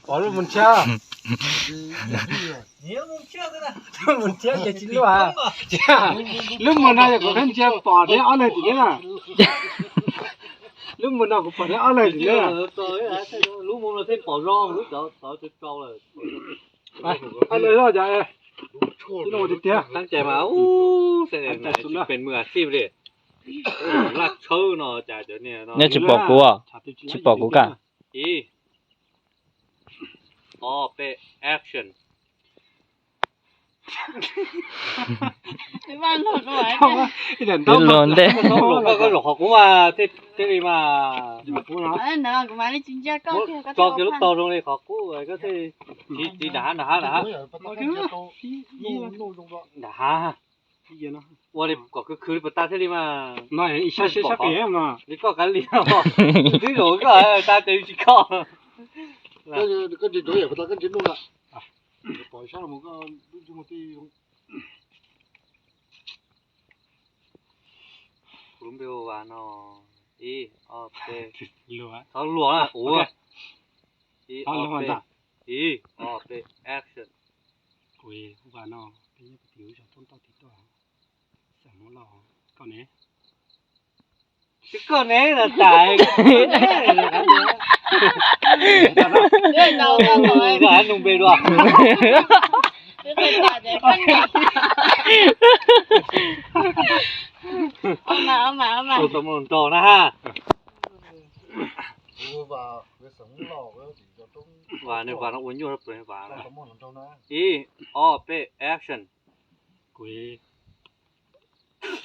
Pov lub mus nrhiav. Mus nrhiav ces tsis luaj. Lub mus no yog kuv khav nrhiav pom dheev ob leeg tim neb na. Lub mus no kuv pom dheev ob leeg tim neb. Lub mus no thiaj pom zoo, lub cov tod tso lawm. Ob leeg loj cas, ib no tiag tiag. Tab cai mas, tsis pem mws a xij li. Laj tshawb no cas cov niag no. Neb tsis pom kuv, tsis pom kuv kag. Ib, ob, peb, action. Luag ntej. Koj zaum qhov kuv mas thiaj li mas. Tso kiag lub tog zoo li qhov qub, koj thiaj tsis nram hav, nram hav, nram hav. Nram hav. Ua li kom khwv khwv li puas tas thiaj li mas. Li koj kav liam, twb zaum koj tas ces tsis koj. Kuv lub npe ua Vas no. Ib, ob, peb. Txhob luag na, ua. Ib, ob, peb. Ib, ob, peb, action. Kuv ua Vas no, peb nyob pem tim ub zos Roob Tauj tim tuaj. Xeem Hmoob Lauj, koj ne? Twb koj ne los tas. Nug npe dua. Tau mus nrog na ha. Vas no, Vas no ua nyuaj pes Vas na. Ib, ob, peb, action. Kuv tsis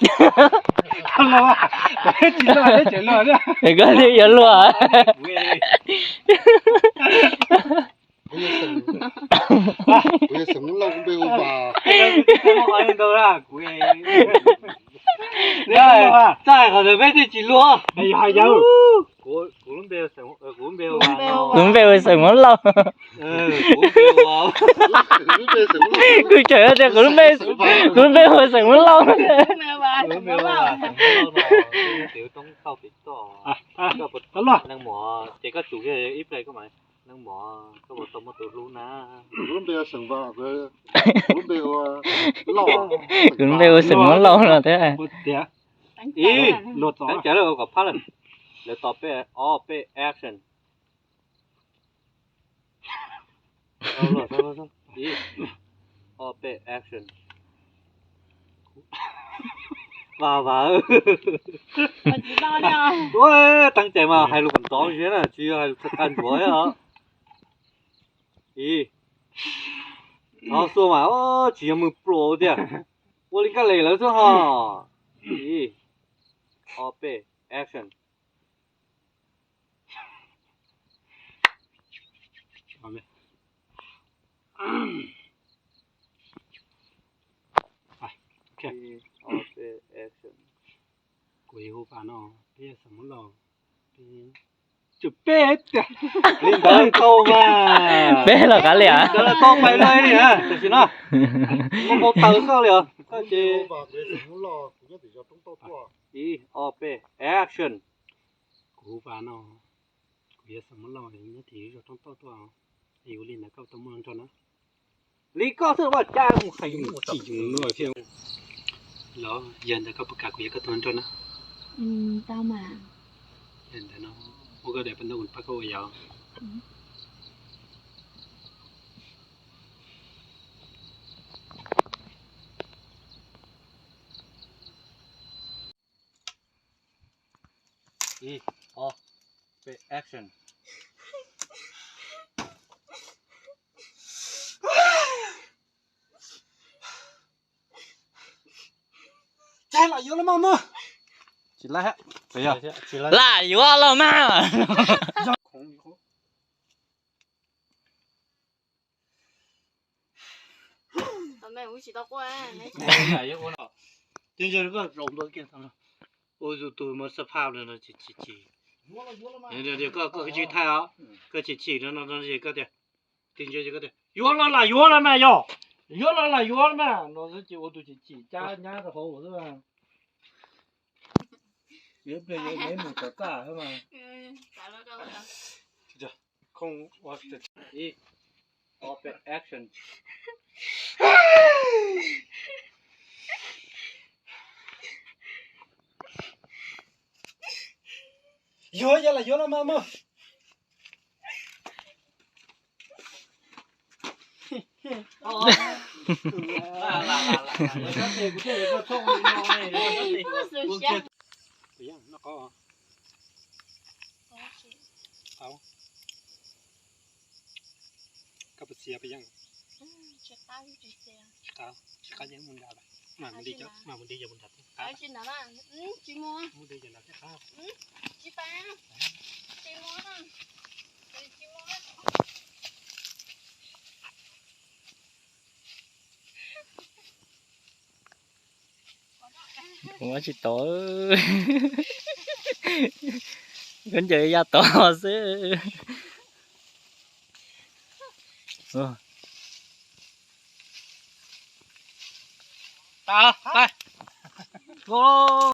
luag, tsis luag. Koj thiaj yuav luag. Kuv yog Xeem Hmoob Lauj, kuv npe hu Vas. Txawj qhov ntawd peb thiaj tsis luag. Kuv lub npe hu Xeem Hmoob Lauj. Kuv tseem tias kuv lub npe, kuv lub npe hu Xeem Hmoob Lauj. Neeg muam, ces koj tsum ib pliag koj mas, neeg muam, koj puas tau muaj tus hlub na? Kuv lub npe hu Xeem Hmoob Lauj, kuv lub npe hu Xeem Hmoob Lauj no thiab. Ib, luag txog, teeb cav lawm kom phab lawm. Lawv tos peb, ob, peb, action. Ib, ob, peb, action. Vas, Vas. Teeb cav mas hais lus kom ntov zia na, tsis yog hais lus tag ntsuav os. Ib, thov xua mas tsis yog mws pluas tiag. Ua li koj lem lawv xwb ho. Ib, ob, peb, action. Kuv hu Vas no, peb yog Xeem Hmoob Lauj, peb tsum peb tiag. Li ntawd tau mas. Peb los kav liam. Li ntawd tau pais lawm li na, tam sim no muaj npau taws koj li os. Koj ces Ib, ob, peb, action. Kuv hu Vas no, kuv yog Xeem Hmoob Lauj, nyob tim zos Roob Tauj tuaj. Yus li ntawd koj tau muaj hluas nraug na. Li koj xwb vaj cas mus hais mus tsim mus nua thiab. Los yog ntawd koj puas kam kuv yog koj tus hluas nraug na? Tau mas. Yog ntawd no, muab koj daim paj ntoo pab koj ua yom. Ib, ob, peb, action. Lam yuav los mas. Lam yuav los mas. Ua tus mus xab phaj no tsis tsis. Koj tsis thaij os, koj tsis chim no no koj tias, yuav los lam yuav los mas yog. Yuav los lam yuav mas no xwb ces ua tus chim chim cab nyab rau hauv xwb. Yuav pliag yuav neb mus tom txaj xwb mas. Không, what the, open action. Yuav yog lam yuav los mas mog. Koj puas txiav pes yeej? Tsis qab, tsis qab, yeej mus nrad lawm. Mas mus deb cov mus nrad. Mus deb cov nrad thiab qab. Kuv muab tsis tau. Koj ncaws ya tod xwb. Tau, pais. Go.